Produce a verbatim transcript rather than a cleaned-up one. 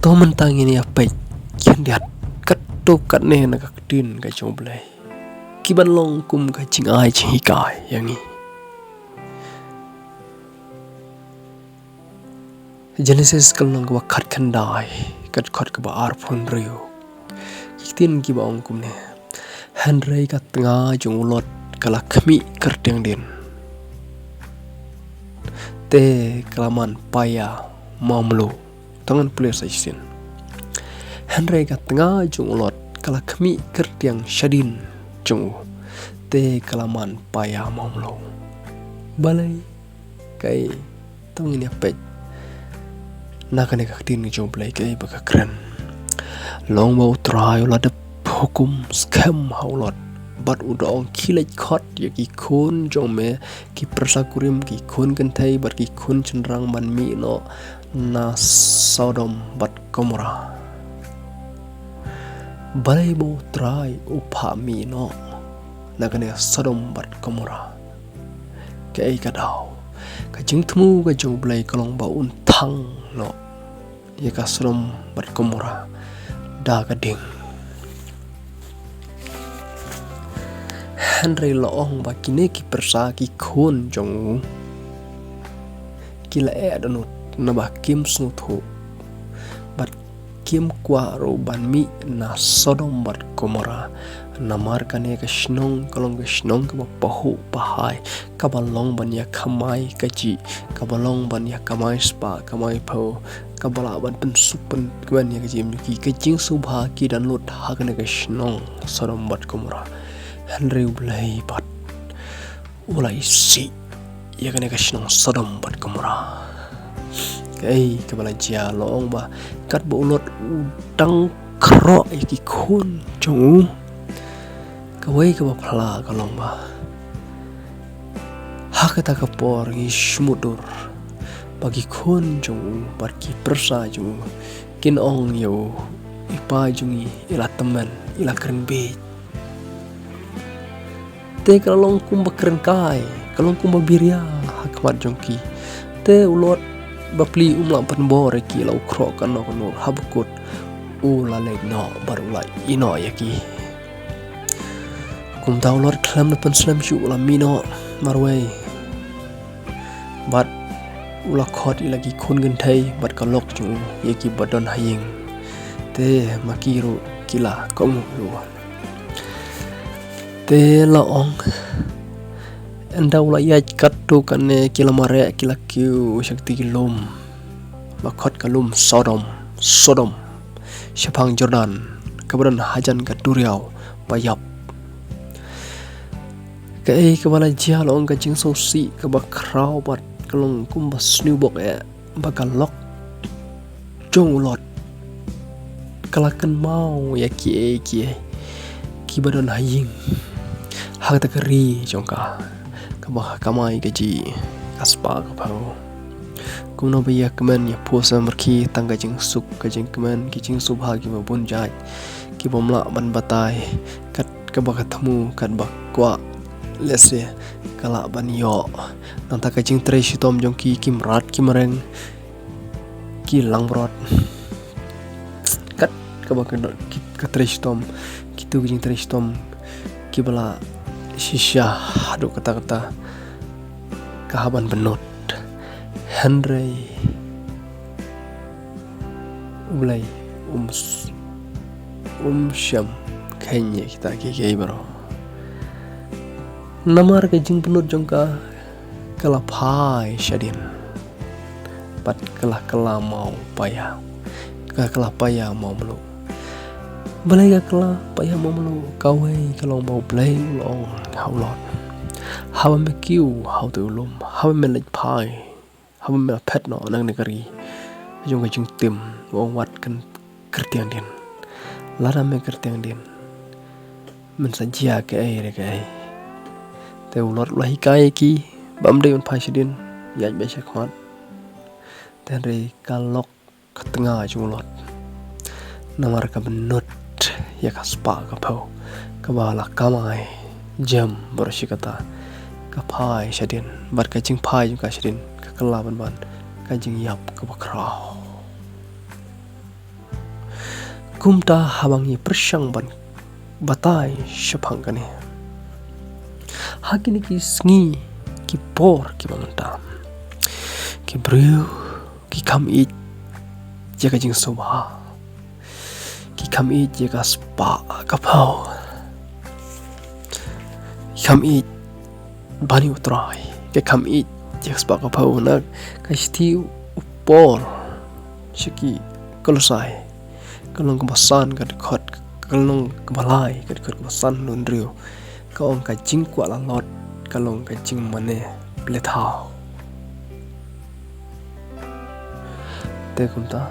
To mynta ngin ïa peit khyndiat katto katne na ka ktien ka jong U Blei, ki ban long kum ka jingai jinghikai ïa ngi. Genesis ka lynnong kaba khatkhyndai, ka dkhot kaba arphew hynriew. Ki ktien kiba ong kumne: Hynrei ka tnga jong u Lot ka la khmih kyrtiang dien, te ka la man paia mawmluh. To ngan pule sa shisien. Hynrei ka tnga jong u Lot ka la khmih kyrtiang shadien jong u, te ka la man paia mawmluh. Balei? Kaei? To ngin ïa peit na kane ka ktien ka jong U Blei kaei ba ka kren. Long ba U Trai u la dep hukum skhem ha u Lot, bad u da ong, khie leit khot ïa ki khun jong me, ki pyrsa kurim, ki khun kynthei bad ki khun shynrang ban mih noh na Sodom bad Gomorrah. Balei ba U Trai u phah mih noh na kane Sodom bad Gomorrah? Kaei ka daw? Ka jingthmu ka jong U Blei ka long ba un thang noh ïa ka Sodom bad Gomorrah da ka ding. Hynrei la ong ba kine ki pyrsa ki khun jong u ki la eh dohnud, naba kim sngewthuh bad kim kwah ruh ban mih na Sodom bad Gomorrah. Namar kane ka shnong ka long ka shnong kaba pahuh pahai, kaba long ban ïa kamai kajih, kaba long ban ïa kamai spah kamai phew, kaba lah ban pynsuk pynkmen ïa ka jingim jong ki. Ka jingsngewbha ki download ha kane ka shnong Sodom bad Gomorrah. Hynrei U Blei pat u la isih ïa kane ka shnong Sodom bad Gomorrah. Kaei kaba la jia? La ong ba katba u Lot u dang khroh ïa ki khun jong u, kawei kaba phylla ka long ba ha kata ka por ngi shu mutdur ba ki khun jong u bad ki pyrsa jong u kin ong ïa u, i pa jong ngi i la tymmen, i la kren bieit. Te ka la long kumba kren kai, ka long kumba biria ha khmat jong ki. Te u Lot bapli um lah pynbor ïa ki, la u khroh kano kano, haba kut u la leit noh bad u la ïeh noh ïa ki. Kumta u Lot khlem da pynslem shuh u la mih noh marwei. Bad u la khot ïa la ki khun kynthei bad ka lok jong u, ïa kiba don ha ïing. Te ma ki ruh ki la kohnguh ruh. Te la ong, ynda u la ïaid katto katne ki la mareh, ki la kiew sha kti ki lum ba khot ka lum Sodom, Sodom, shaphang Jordan, kaba don hajan ka duriaw ba ïap. Kaei kaba la jia? La ong ka jingsngewsih kaba khraw bad ka long kumba sniewbok eh ba ka lok jong u Lot ka la kynmaw ïa kiei kiei kiba don ha ïing, ha kata ka ri jong ka, kaba ka kamai kajih, ka spah ka phew. Kumno ba ïa kmen ïa phuh sa markhie tang ka jingsuk ka jingkmen, ki jingsngewbha kiba bun jait kiba ym lah ban batai, kat kaba ka thmu, katba kwah lehse ka lah ban ïoh. Nangta ka jingtrei shitom jong ki, ki mrad ki mreng, ki langbrot, kat kaba ka, ki, ka trei shitom, kitu ki jingtrei shitom kiba la shisha haduh katta katta ka hap ban bynnud. Hynrei U Blei um s-, um shym kheiñ ïa kita kiei kiei baroh. Namar ka jingbynnud jong ka ka la phai shadien bad ka la kylla maw paia, ka kylla paia mawmluh. Balei ka kylla paia mawmluh? Kawei ka long ba U Blei u la ong ha u Lot, haba me kiew ha utei u lum, haba me leit phai, haba me la phet noh na kane ka ri jong ka jingtim, u ong wat kyrtiang dien. Lada me kyrtiang dien, men sa jia kaei re kaei. Te u Lot u la hikai ïa ki ba ym dei ban phai shadien, ïaid beit sha khmat. Te hynrei ka lok ka tnga jong u Lot, namar ka bynnud ïa ka spah ka phew kaba la kamai jem baroh shi katta, ka phai shadien, bad ka jingphai jong ka shadien ka kylla ban ban ka jingïap kaba khraw. Kumta haba ngi pyrshang ban batai shaphang kane, ha kine ki sngi ki por kiba mynta, ki briew ki kham ïeit ïa ka jingsngewbha, ki kham ïeit ïa ka spah ka phew, ki kham ïeit ban ïa U Trai, ki kham ïeit ïa ka spah ka phew. Na ka shithi u Paul sha ki Kolosai, ka lynnong kaba san, ka dkhot, ka lynnong kaba lai, ka dkhot kaba san, lynnong hynriew, ka ong, ka jingkwah lalot ka long ka jingmane pyrthei. Te kumta